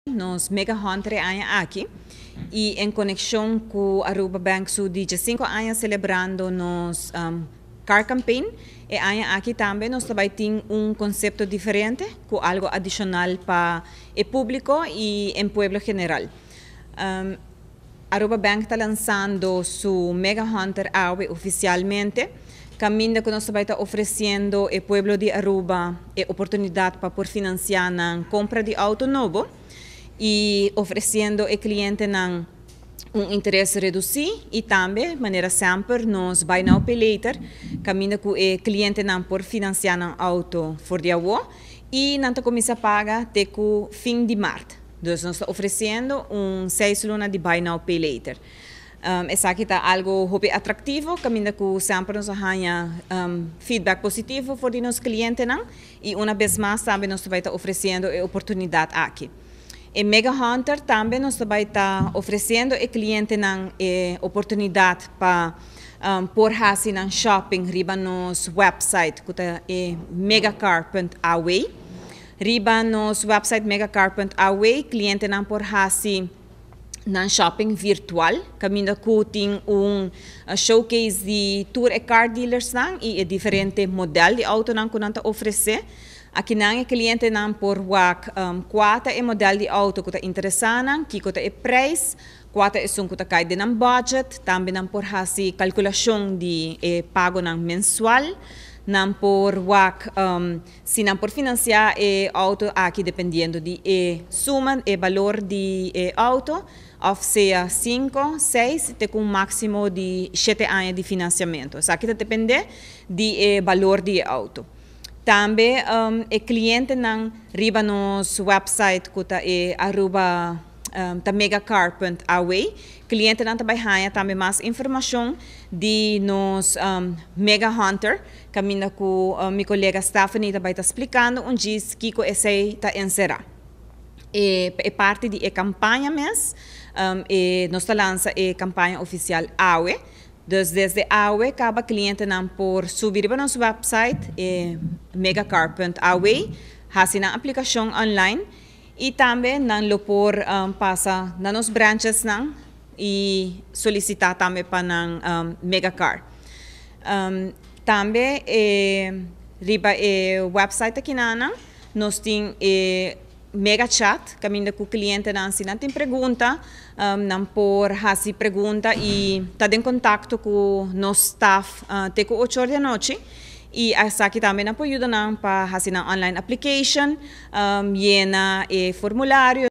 Nos Mega Hunter e aña aki y en conexion cu Aruba Bank su 15 aña celebrando nos car campaign, e aña aki tambe nos tambe tin un concepto diferente cu algo adicional pa e publico y e pueblo general. Aruba Bank ta lansando su Mega Hunter awe oficialmente, caminda cu nos ta ofreciendo e pueblo di Aruba e oportunidad pa por financia nan compra di auto nobo y ofreciendo e clientenan un interes reduci y tambe, manera semper, nos Buy Now Pay Later, caminda cu e clientenan por financia nan auto for di awo y nan ta cuminsa paga te cu fin di maart. Dus nos ta ofreciendo un 6 luna di Buy Now Pay Later. Esaki ta algo hopi atractivo, caminda cu semper nos haya feedback positivo for di nos clientenan y un biaha mas tambe nos ta ofreciendo e oportunidad aki. E Mega Hunter tambe nos ta ofreciendo e clientenan e oportunidad pa por haci nan shopping riba nos website, cu ta e megacar.aw. Riba nos website megacar.aw, clientenan por haci nan shopping virtual, caminda cu tin un showcase di tur e car dealers nan y e diferente modelo di auto nan cu nan ta ofrece. Aki nan e clientenan por wak cua ta e modelo di auto cu ta interesa nan, kico ta e prijs, cua ta esun cu ta cay den nan budget, tambe nan por haci calculacion di e pago nan mensual, nan por wak si nan por financia e auto aki dependiendo di e suma e valor di e auto, of sea 5, 6, te cu un maximo di 7 aña di financiamento. Esaki ta depende di e valor di e auto. Tambe e clientenan riba nos website cu ta e Aruba ta megacar.aw. Clientenan tambe haya tambe mas informacion di nos Mega Hunter, caminda cu mi colega Stephanie tambe ta explicando un djis kico esey ta encera. E parti di e campaña mes, e nos ta lansa e campaña oficial awe. Dus desde awe, cada clientenan por subi riba nos website, megacar.aw, haci nan aplicacion online y tambe nan lo por pasa na nos branches nan y solicita tambe pa nan megacar. Tambe riba e website aki nan, nos tin e Mega Chat, caminda cu clientenan si nan tin pregunta, nan por haci pregunta y ta den contacto cu nos staff te cu 8 or di anochi. Y esaki tambe nan por yuda nan pa haci nan online application, yena e formulario.